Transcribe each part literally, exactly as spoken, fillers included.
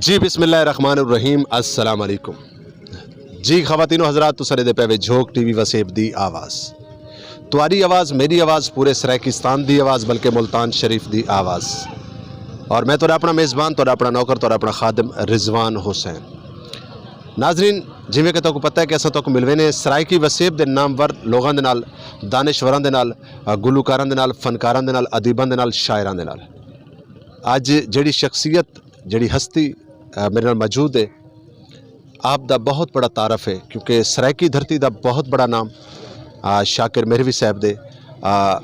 جی، بسم اللہ الرحمن الرحیم۔ السلام علیکم۔ جی خواتین و حضرات، تساں دے پے وے جھوک ٹی وی وسیب دی آواز۔ تہاڈی آواز، میری آواز، پورے سرائیکستان دی آواز، بلکہ ملتان شریف دی آواز۔ اور میں تہاڈا اپنا میزبان، تہاڈا اپنا نوکر، تہاڈا اپنا خادم رضوان حسین۔ ناظرین، جویں کہ تہاکوں پتہ ہے کہ اساں تہاکوں ملوے نے سرائیکی وسیب دے نامور لوگاں دے نال، دانشوراں دے نال، گلوکاراں دے نال، فنکاراں دے نال، ادیباں دے نال، شاعراں دے نال۔ اج جڑی شخصیت، جڑی ہستی، آ، میرے نال موجود ہے، آپ دا بہت بڑا تعارف ہے، کیونکہ سرائیکی دھرتی دا بہت بڑا نام، آ، شاکر مہروی صاحب دے، آ،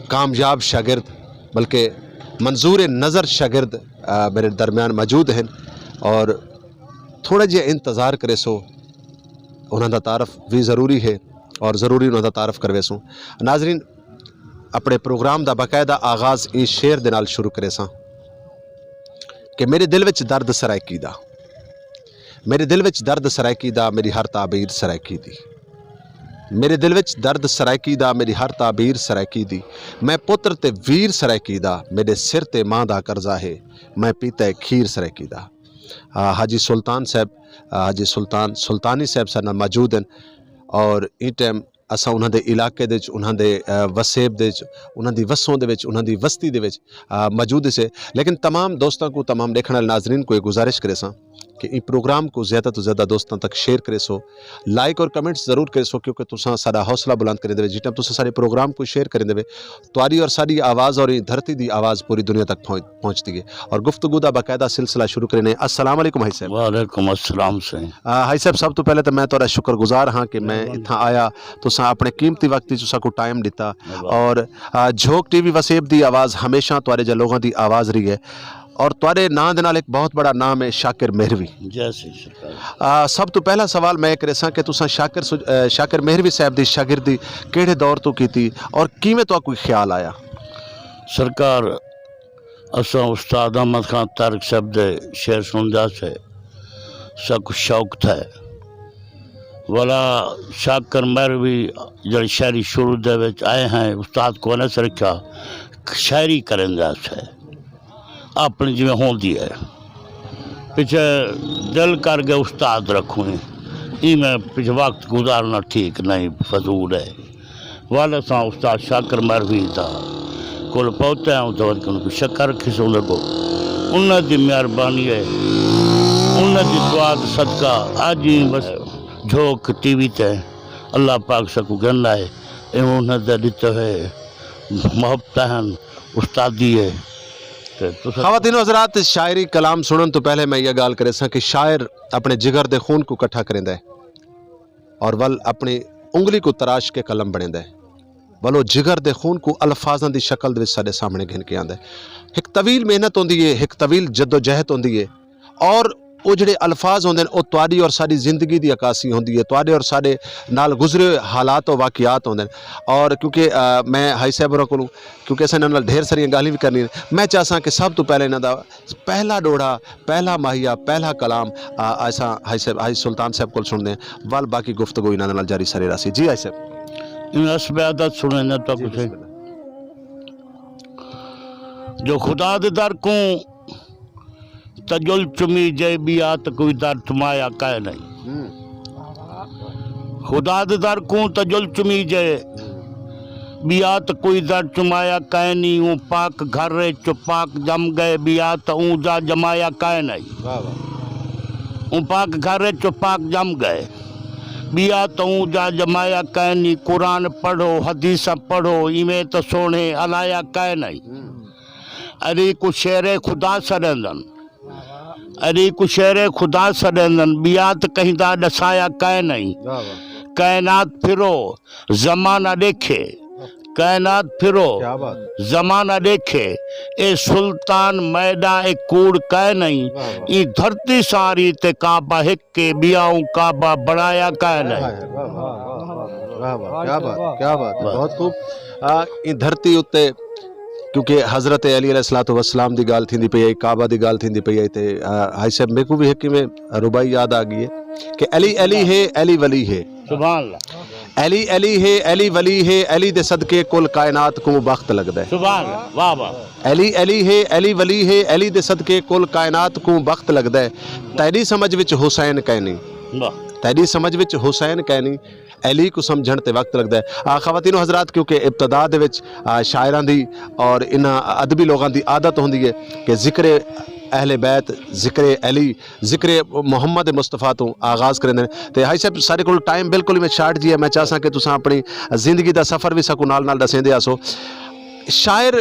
کامیاب شاگرد، بلکہ منظور نظر شاگرد، آ، میرے درمیان موجود ہیں۔ اور تھوڑا جہا انتظار کرے سو، انہاں دا تعارف بھی ضروری ہے اور ضروری انہاں دا تعارف کروے سو۔ ناظرین، اپنے پروگرام دا باقاعدہ آغاز ایں شعر دے نال شروع کرے ساں کہ میرے دل وچ درد سرائیکی دا، میرے دل وچ درد سرائیکی دا، میری ہر تعبیر سرائیکی دی۔ میرے دل وچ درد سرائیکی دا، میری ہر تعبیر سرائیکی دی۔ میں پتر تے ویر سرائیکی دا، میرے سر تے ماں دا قرضہ ہے، میں پیتا ہے کھیر سرائیکی دا۔ آ، حاجی سلطان صاحب، آ، حاجی سلطان سلطانی صاحب سارے نال موجود ہیں۔ اور اس ٹائم اساں انہاں دے علاقے دے وچ، انہاں دے، آ، وسیب دے وچ، انہاں دی وسوں دے وچ، انہاں دی وستی دے وچ، آ، موجود سے۔ لیکن تمام دوستاں کو، تمام دیکھن والے ناظرین کو یہ گزارش کرے ساں کہ اس پروگرام کو زیادہ تو زیادہ دوستاں تک شیئر کرے سو، لائک اور کمنٹس ضرور کرے سو، کیونکہ تساں ساڈا حوصلہ بلند کریں دے وچ۔ جتنا تساں سارے پروگرام کو شیئر کریں دے وچ، تہاڈی اور ساڈی آواز اور اس دھرتی دی آواز پوری دنیا تک پہنچ، پہنچدی ہے۔ اور گفتگو دا باقاعدہ سلسلہ شروع کرنے۔ السلام علیکم حاجی صاحب۔ وعلیکم السلام سائیں۔ آ، حاجی صاحب، سب تو پہلے تو میں تہاڈا شکر گزار ہاں کہ میں اتھاں آیا، تساں اپنے قیمتی وقت وچ ساکو ٹائم دتا۔ اور، آ، جھوک ٹی وی وسیب دی آواز ہمیشہ تہاڈے جا لوگاں دی آواز رہی ہے۔ اور تہاڈے ناں دے نال ایک بہت بڑا نام ہے شاکر مہروی۔ جی سر، شکریہ۔ آ، سب تو پہلا سوال میں یہ کرے ساں کہ تساں شاکر سج-، آ، شاکر مہروی صاحب دی شاگردی کیڑے دور تو کیتی اور کیویں تو کوئی خیال آیا؟ سرکار، اساں استاد احمد خان طارق صاحب دے شعر سندا سے، سب کچھ شوق تھا۔ والا شاکر مہروی جڑے شاعری شروع دے وچ آئے ہیں، استاد کو نے سرکھا شاعری کرن دا سے، اپنی جویں ہوندی ہے۔ پچھے دل کر گئے استاد رکھوں، ای میں پچھے وقت گزارنا ٹھیک نہیں، فضول ہے۔ والد ساں استاد شاکر مروی دا کول پہنچے ہیں، اتھے ودھ کے انہاں کو شکر کھسوں لگو۔ انہاں دی مہربانی ہے، انہاں دی دعا دا صدقہ اج ہی بس جھوک ٹی وی تے اللہ پاک سکو گھن لائے۔ اے انہاں دے دتے ہوئے محبت ہن، استادی ہے۔ تے تساں خواتین و حضرات، شاعری کلام سنن تو پہلے میں یہ گال کرے ساں کہ شاعر اپنے جگر دے خون کو اکٹھا کریندا ہے۔ اور ول اپنی انگلی کو تراش کے قلم بنیندا ہے، ول او جگر دے خون کو الفاظاں دی شکل دے وچ ساڈے سامنے گھن کے آندا ہے۔ ایک طویل محنت ہوندی ہے، ایک طویل جدوجہد ہوندی ہے، اور او جڑے الفاظ ہوندے نے، او تہاڈی اور ساڈی زندگی دی عکاسی ہوندی ہے، تہاڈے اور ساڈے نال گزرے ہوئے حالات و واقعات ہوندے نے۔ اور کیونکہ، آ، میں حاجی صاحب ہوراں کولوں، کیونکہ اساں انہاں نال ڈھیر ساریاں گالھیں وی کرنیاں نے، میں چاہساں کہ سب تو پہلے انہاں دا پہلا ڈوڑا، پہلا ماہیہ، پہلا کلام، آ، ایسا حاج صاحب، حاج سلطان صاحب کول سننے ہیں۔ ول باقی گفتگو انہاں نال جاری ساری راسی۔ جی حاج صاحب۔ انہاں اس بیعت سننے تو جی، کچھ بسم اللہ۔ جو خدا دے در کو تجل چمی جے، بیات کوئی در چمایا کائے نہیں۔ ہوں۔ خدا دے در کو تجل چمی جے، بیات کوئی در چمایا کائے نہیں۔ اون پاک گھر چ پاک جم گئے، بیات اون جا جمایا کائے نہیں۔ واہ واہ۔ اون پاک گھر چ پاک جم گئے، بیات اون جا جمایا کائے نہیں۔ قرآن پڑھو، حدیثاں پڑھو، ایویں تو سونے الایا کائے نہیں۔ ہوں۔ اری کو شیر خدا سڈیندن، اری کو شیر خدا سڈیندن، بیات کہیں دا ڈسایا کائے نہیں۔ واہ واہ۔ کائنات پھرو، زمانہ دیکھے، کائنات پھرو، کیا بات۔ زمانہ دیکھے، اے سلطان میڈا اے کوڑ کائے نہیں۔ واہ واہ۔ ای دھرتی ساری تے کعبہ ہک کے، بیاؤں کعبہ بنایا کائے نہیں۔ واہ واہ، واہ واہ، واہ واہ، کیا بات، کیا بات ہے، بہت خوب۔ آ، ای دھرتی اتے کیونکہ حضرت علی علیہ الصلوۃ والسلام دی گال تھیندی پئی ہے، کعبہ دی گال تھیندی پئی ہے، تے، آ، حاج صاحب، میرے کو بھی ایک میں رباعی یاد آ گئی ہے کہ علی علی ہے، علی ولی ہے۔ سبحان اللہ۔ علی علی ہے، علی ولی ہے، علی دے صدقے کل کائنات کو وقت لگدا ہے۔ سبحان اللہ، واہ واہ۔ علی علی ہے، علی ولی ہے، علی دے صدقے کل کائنات کو وقت لگدا ہے۔ تیری سمجھ وچ حسین کہنی، واہ۔ تیری سمجھ وچ حسین کہنی، علی کو سمجھن تے وقت لگدا ہے۔ آ، خواتین و حضرات، کیونکہ ابتدا دے وچ، آ، شاعراں دی اور انہاں ادبی لوگاں دی عادت ہوندی ہے کہ ذکر اہل بیت، ذکر علی، ذکر محمد مصطفیٰ تو آغاز کریندے نے۔ تے حاجی صاحب، سارے کول ٹائم بالکل ہی میں شارٹ جی ہے، میں چاہساں کہ تساں اپنی زندگی دا سفر بھی ساکو نال نال دسیندے آسو۔ شاعر،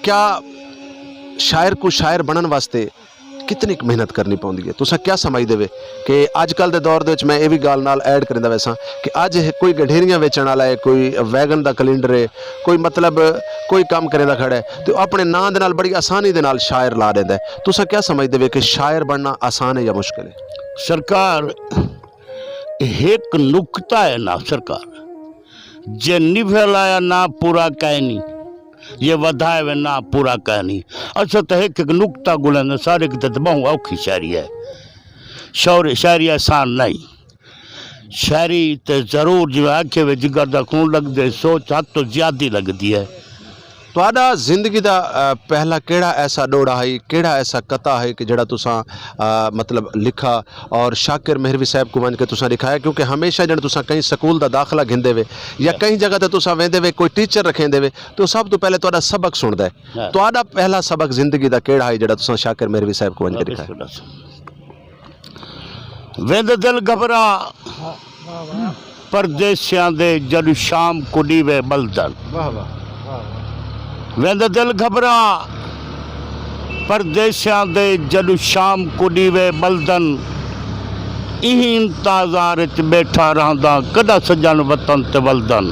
کیا شاعر کو شاعر بنن واسطے کتنی کُ محنت کرنی پوندی ہے؟ تساں کیا سمجھدے وے کہ اج کل دے دور دے وچ، میں اے وی گل نال ایڈ کریندا ویساں کہ اج کوئی گنڈھیریاں ویچن والا ہے، کوئی ویگن دا کلینڈر ہے، کوئی مطلب کوئی کم کریندا کھڑا ہے تے او اپنے ناں دے نال بڑی آسانی دے نال شاعر لا دیندا ہے۔ تساں کیا سمجھدے وے کہ شاعر بننا آسان ہے یا مشکل ہے؟ سرکار، ایک نقطہ ہے نا سرکار، جے نہیں پھیلایا نہ پورا کائنی، یہ ودھائے وے نہ پورا کائنی۔ اچھا، تو ایک ایک نقطہ گلن سارے کتے تے بہوں اوکھی شاعری ہے۔ شعر، شاعری آسان نہیں۔ شاعری تے ضرور، جویں آکھے وے، جگر دا خون لگ دے، سوچ حد تو زیادہ لگ دی ہے۔ تہاڈا زندگی دا، آ، پہلا کیڑا ایسا ڈوڑا ہے، کیڑا ایسا قطعہ ہے کہ جڑا تساں، آ، مطلب، لکھا اور شاکر مہروی صاحب کو ونج کے تساں لکھایا؟ کیونکہ ہمیشہ جن تساں کہیں سکول دا داخلہ گھندے وے یا کہیں جگہ تے تساں ویندے وے، کوئی ٹیچر رکھیندے وے، تو سب تو پہلے تہاڈا سبق سندا ہے۔ تہاڈا پہلا سبق زندگی دا کیڑا ہے جڑا تساں شاکر مہروی صاحب کو ونج کے لکھایا؟ ویند دل گھبرا پردیسیاں دے، جد شام کو ڈیوے بلدن۔ ویند دل گھبرا پردیسیاں دے، جد شام کو ڈیوے بلدن۔ ایں انتظار اچ بیٹھا رہنداں، کدا سجن وطن تے ولدن۔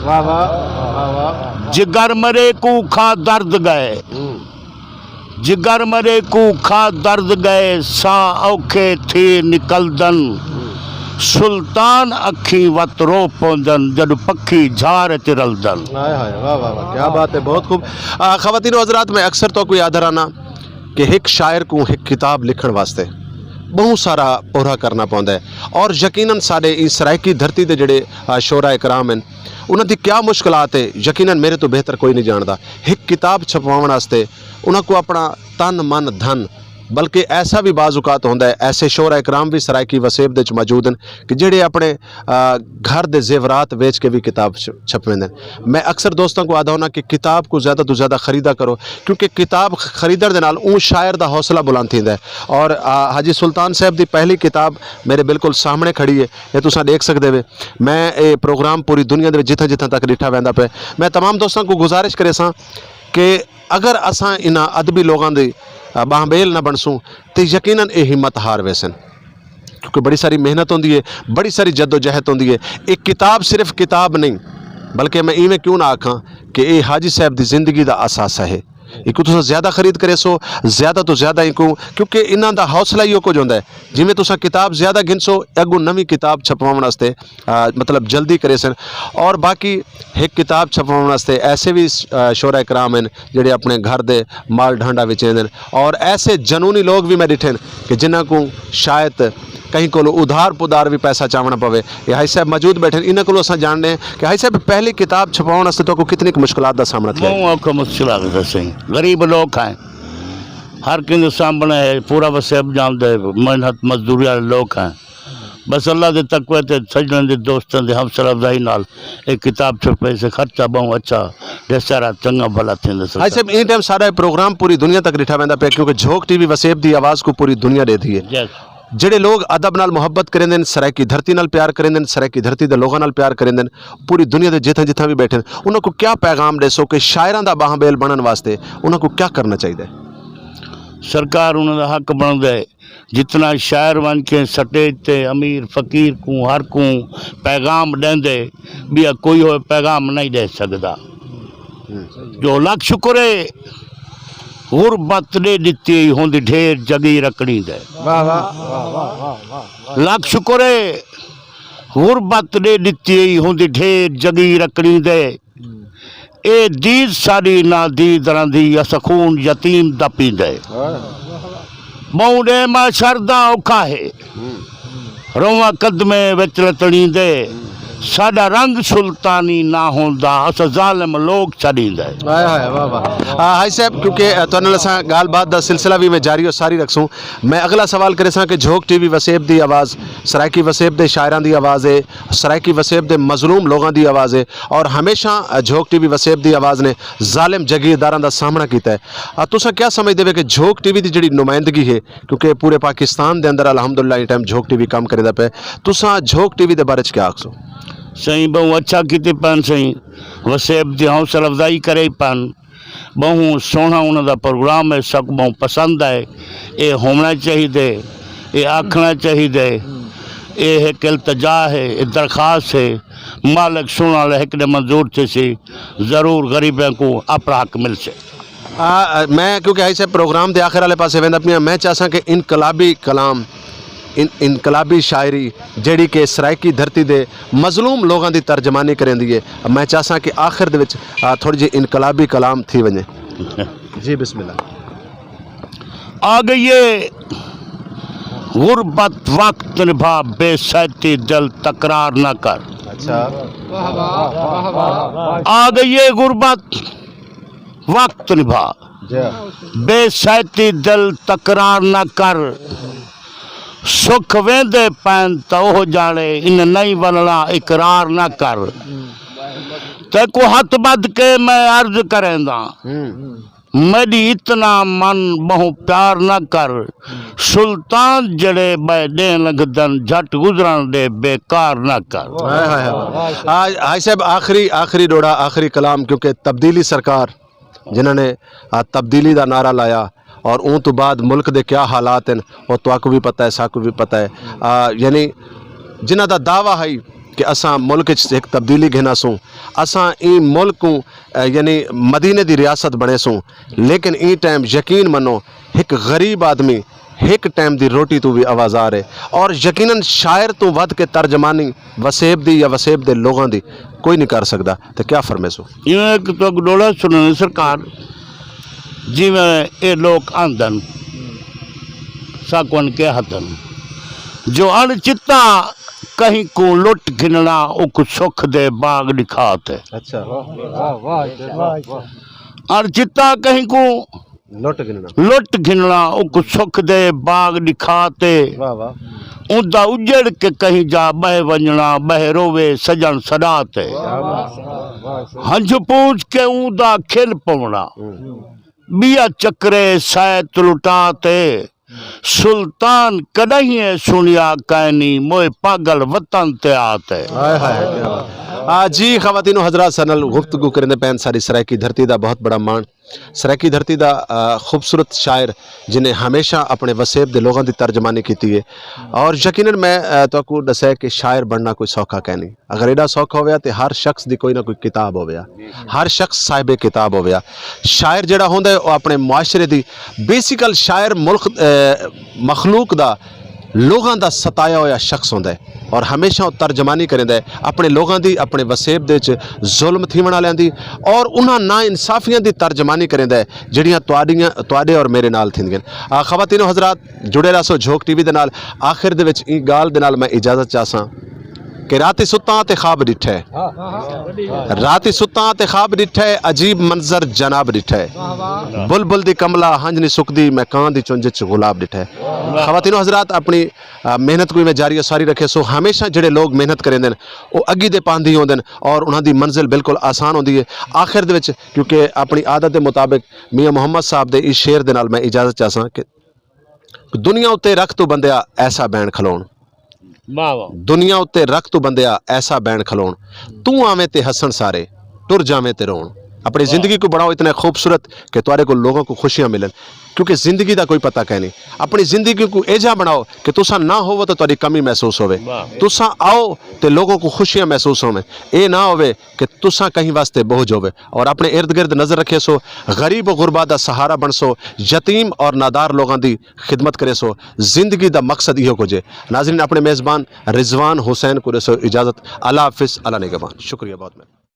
جگر مرے کو کھا درد گئے، جگر مرے کو کھا درد گئے، ساہ اوکھے تھی نکلدن۔ سلطان اکھیں وت رو پوندن، جد پکھی جھار اچ رلدن۔ ہائے ہائے، واہ واہ واہ، کیا بات ہے، بہت خوب۔ آ، خواتین و حضرات، میں اکثر تو کوئی یاد رانا کہ ایک شاعر کو ایک کتاب لکھن واسطے بہت سارا پورا کرنا پوندا ہے، اور یقیناً ساڈے اس سرائیکی دھرتی دے جڑے، آ، شعراء کرام ہیں، انہاں دی کیا مشکلات ہے، یقیناً میرے تو بہتر کوئی نہیں جاندا۔ ایک کتاب چھپواون واسطے انہاں کو اپنا تن، من، دھن، بلکہ ایسا بھی بعض اوقات ہوندا ہے، ایسے شعراء کرام بھی سرائیکی وسیب دے وچ موجود ہیں کہ جڑے اپنے، آ، گھر دے زیورات ویچ کے بھی کتاب چ-، چھپویندے ہیں۔ میں اکثر دوستاں کو آدھا ہونا کہ کتاب کو زیادہ تو زیادہ خریدا کرو، کیونکہ کتاب خ-، خریدن دے نال اون شاعر دا حوصلہ بلند تھیندا ہے۔ اور، آ، حاجی سلطان صاحب دی پہلی کتاب میرے بالکل سامنے کھڑی ہے، یہ تساں دیکھ سکدے وے۔ میں اے پروگرام پوری دنیا دے وچ جتھاں جتھاں تک ڈٹھا ویندا پے۔ میں تمام دوستاں کو گزارش کرے ساں کہ اگر اساں انہاں ادبی لوگاں دی، آ، باہمبیل نہ بنسوں تے یقیناً اے ہمت ہار ویسن، کیونکہ بڑی ساری محنت ہوندی ہے، بڑی ساری جد و جہد ہوندی ہے۔ ایک کتاب صرف کتاب نہیں، بلکہ میں ایویں کیوں نہ آکھاں کہ اے حاجی صاحب دی زندگی دا اثاثہ ہے۔ ایکوں تساں زیادہ خرید کرے سو، زیادہ تو زیادہ ایکوں، کیونکہ انہاں دا حوصلہ ہی او کچھ ہوندا ہے۔ جویں تساں کتاب زیادہ گھن سو، اگوں نویں کتاب چھپواون واسطے، آ، مطلب جلدی کرے سن۔ اور باقی ایک کتاب چھپواون واسطے ایسے بھی، آ، شعراء کرام ہیں جڑے اپنے گھر دے مال ڈھانڈا وچ ایندے نے۔ اور ایسے جنونی لوگ بھی میں ڈٹھے نے کہ جنہاں کو شاید کہیں کولو ادھار پدھار بھی پیسہ چاونا پوے۔ یہ حاجی صاحب موجود بیٹھے نے، انہاں کولو اساں جاننے ہیں کہ حاجی صاحب پہلی کتاب چھپاون واسطے تو کو کتنی کُ مشکلات دا سامنا کیا؟ بہت اوکھا مشکلات دا سی، غریب لوگ ہیں، ہر کہیں دے سامنے ہے، پورا وسیب جان دے، محنت مزدوری والے لوگ ہیں۔ بس اللہ دے تقوی تے سجدے دے دوستاں دے حوصلہ افزائی نال ایک کتاب چھپے سے، خرچہ بہت اچھا، ڈھیر سارا چنگا بھلا تھیندا سی۔ حاجی صاحب، این ٹائم سارا پروگرام پوری دنیا تک ڈٹھا ویندا پیا، کیونکہ جھوک ٹی وی وسیب دی آواز کو پوری دنیا دے دی ہے۔ جڑے لوگ ادب نال محبت کریندے نے، سرائیکی دھرتی نال پیار کریندے نے، سرائیکی دھرتی دے لوگاں نال پیار کریندے نے، پوری دنیا دے جتھاں جتھاں بھی بیٹھے نے، انہاں کو کیا پیغام دے سو کہ شاعراں دا باہمبیل بنن واسطے انہاں کو کیا کرنا چاہیدا ہے؟ سرکار انہاں دا حق بندا ہے، جتنا شاعر ون کے سٹیج تے امیر فقیر کو ہر کو پیغام ڈیندے، بیا کوئی ہوئے پیغام نہیں دے سکدا۔ جو لکھ شکر ہے، غربت نے دتی ہوندی ڈھیر جگی رکھنی دے۔ لکھ شکر ہے، غربت نے دتی ہوندی ڈھیر جگی رکھنی دے۔ اے دید ساڈی نہ دید راندی، اس خون یتیم دا پیندے۔ بہوں نے معاشر دا اوکھا ہے، رواں قدمے وچ لتنی دے۔ ساڈا رنگ سلطانی نہ ہوندا، اساں ظالم لوگ چڑھیندا ہے۔ ہائے ہائے، واہ واہ۔ آ، حاج صاحب، کیونکہ، آ، تہاڈے نال اساں گال بات دا سلسلہ بھی میں جاری اور ساری رکھسوں۔ میں اگلا سوال کرے ساں کہ جھوک ٹی وی وسیب دی آواز، سرائیکی وسیب دے شاعراں دی آواز ہے، سرائیکی وسیب دے مظلوم لوگاں دی آواز ہے، اور ہمیشہ، آ، جھوک ٹی وی وسیب دی آواز نے ظالم جگیرداراں دا سامنا کیتا ہے۔ آ، تساں کیا سمجھدے وے کہ جھوک ٹی وی دی جڑی نمائندگی ہے، کیونکہ پورے پاکستان دے اندر الحمدللہ اس ٹائم جھوک ٹی وی کام کریندا پے، تساں جھوک ٹی وی دے بارے چ کیا آکھسو؟ سائیں، بہوں اچھا کیتے پن سائیں، وسیب دی حوصلہ افزائی کرے پن، بہوں سوہنا انہاں دا پروگرام ہے، سک بہوں پسند ہے۔ اے ہونا چاہیے، اے آکھنا چاہیے، اے ایک التجا ہے، اے درخواست ہے، مالک سوہنا والے ایک نے منظور تھی سی، ضرور غریباں کو اپنا حق مل سے۔ آ، آ، میں کیونکہ آئی سے پروگرام دے آخر والے پاسے ویندا پیاں، میں چاہساں کہ انقلابی کلام، ان-، انقلابی شاعری جڑی کہ سرائیکی دھرتی دے مظلوم لوگاں دی ترجمانی کریندی ہے، میں چاہساں کہ آخر دے وچ، آ، تھوڑی جی انقلابی کلام تھی ونجے۔ جی، بسم اللہ۔ آ گئی ہے غربت، وقت نبھا، بے سیتی دل تکرار نہ کر۔ اچھا۔ آ گئی ہے غربت، وقت نبھا، جی۔ بے سیتی دل تکرار نہ کر۔ سکھ ویندے پین تو ہو جانے، ان نہیں وننا اقرار نہ کر۔ تے کو ہاتھ بدھ کے میں عرض کریندا، ہوں۔ میری اتنا من بہوں پیار نہ کر۔ سلطان جڑے بے دین لگدن، جھٹ گزرن دے، بیکار نہ کر۔ ہائے ہائے ہائے۔ آج، آج صاحب، آخری، آخری ڈوڑا، آخری کلام، کیونکہ تبدیلی سرکار جنہاں نے، آ، تبدیلی دا نعرہ لایا اور اون تو بعد ملک دے کیا حالات ہیں، وہ تواکو بھی پتہ ہے، ساکو بھی پتہ ہے۔ آ، یعنی جنہاں دا دعویٰ ہے کہ اساں ملک اچ ایک تبدیلی گھنا سوں، اساں این ملک کو، آ، یعنی مدینے دی ریاست بنے سوں، لیکن این ٹائم یقین منو، ایک غریب آدمی ایک ٹائم دی روٹی تو بھی آوازار ہے، اور یقیناً شاعر تو ود کے ترجمانی وسیب دی یا وسیب دے لوگاں دی کوئی نہیں کر سکدا۔ تے کیا فرمے سو؟ ایویں ایک تو ڈولا سننے سرکار، جیویں اے لوگ آندن، ساکون کے ہتن، جو اڑ چتا کہیں کو لٹ گھننا، اک سکھ دے باغ دکھاتے۔ اچھا۔ اڑ چتا کہیں کو لٹ گھننا۔ لٹ گھننا، اک سکھ دے باغ دکھا تے۔ واہ واہ۔ اوندا اجڑ کے کہیں جا بہ ونجنا، بہ روے سجن سدا تے۔ واہ واہ۔ ہنج پوچھ کے اوندا کھل پونا۔ ہوں۔ بیا چکرے سیت لٹا تے۔ سلطان کدہیں سنیا کائنی، موئے پاگل وطن تے آتے۔ ہائے ہائے۔ آ جی، خواتین و حضرات، سنل گفتگو کرنے پین ساری سرائیکی دھرتی دا بہت بڑا مان۔ سرائیکی دھرتی دا، آ، خوبصورت شاعر جنہیں ہمیشہ اپنے وسیب دے لوگاں دی ترجمانی کیتی ہے۔ اور یقیناً میں، آ، تو کو دسے کہ شاعر بننا کوئی سوکھا کہہ نہیں۔ اگر ایڈا سوکھا ہویا تے ہر شخص دی کوئی نہ کوئی کتاب ہویا، ہر شخص صاحب کتاب ہویا۔ شاعر جڑا ہوندا ہے، وہ اپنے معاشرے دی، بیسیکل شاعر ملک، آ، مخلوق دا، لوگاں دا ستایا ہویا شخص ہوندا ہے۔ اور ہمیشہ وہ ترجمانی کریندا ہے، اپنے لوگاں دی، اپنے وسیب دے وچ ظلم تھیون والیاں دی، اور انہاں نا انصافیاں دی ترجمانی کریندا ہے، جڑیاں تواڈیاں، تواڈے اور میرے نال تھیندیاں۔ آ، خواتین و حضرات، جڑے رہسو جھوک ٹی وی دے نال۔ آخر دے وچ ایں گال دے نال میں اجازت چاہساں کہ راتی ستاں تے خواب ڈٹھے، راتی ستاں تے خواب ڈٹھے، عجیب منظر جناب ڈٹھے، بلبل دی کملا ہنج نہیں سکدی، میں کان دی چنج چ گلاب ڈٹھے۔ خواتین و حضرات، اپنی، آ، محنت کوئی میں جاری و ساری رکھے سو۔ ہمیشہ جڑے لوگ محنت کریں دن، وہ اگی دے پاندھی ہوندے نے اور انہاں دی منزل بالکل آسان ہوندی ہے۔ آخر دے وچ کیونکہ اپنی عادت دے مطابق میاں محمد صاحب دے اس شعر دے نال میں اجازت چاہساں کہ دنیا اتے رکھ تو بندیا ایسا بین کھلون۔ واہ واہ۔ دنیا اتے رکھ تو بندیا ایسا بین کھلون۔ تو آویں تے ہسن سارے، ٹر جاویں تے رون۔ اپنی زندگی کو بناؤ اتنے خوبصورت کہ تہاڈے کو لوگوں کو خوشیاں ملن، کیونکہ زندگی دا کوئی پتہ کہیں نہیں۔ اپنی زندگی کو ایجا بناؤ کہ تساں نہ ہوو تو تہاڈی کمی محسوس ہوے۔ واہ۔ تساں آؤ تے لوگوں کو خوشیاں محسوس ہوے۔ اے نہ ہوے کہ تساں کہیں واسطے بوجھ ہوے۔ اور اپنے ارد گرد نظر رکھے سو، غریب و غربا دا سہارا بن سو، یتیم اور نادار لوگاں دی خدمت کرے سو۔ زندگی دا مقصد ایہو کچھ ہے۔ ناظرین، اپنے میزبان رضوان حسین کو دے سو اجازت۔ اللہ حافظ، اللہ نگہبان۔ شکریہ بہت مہربانی۔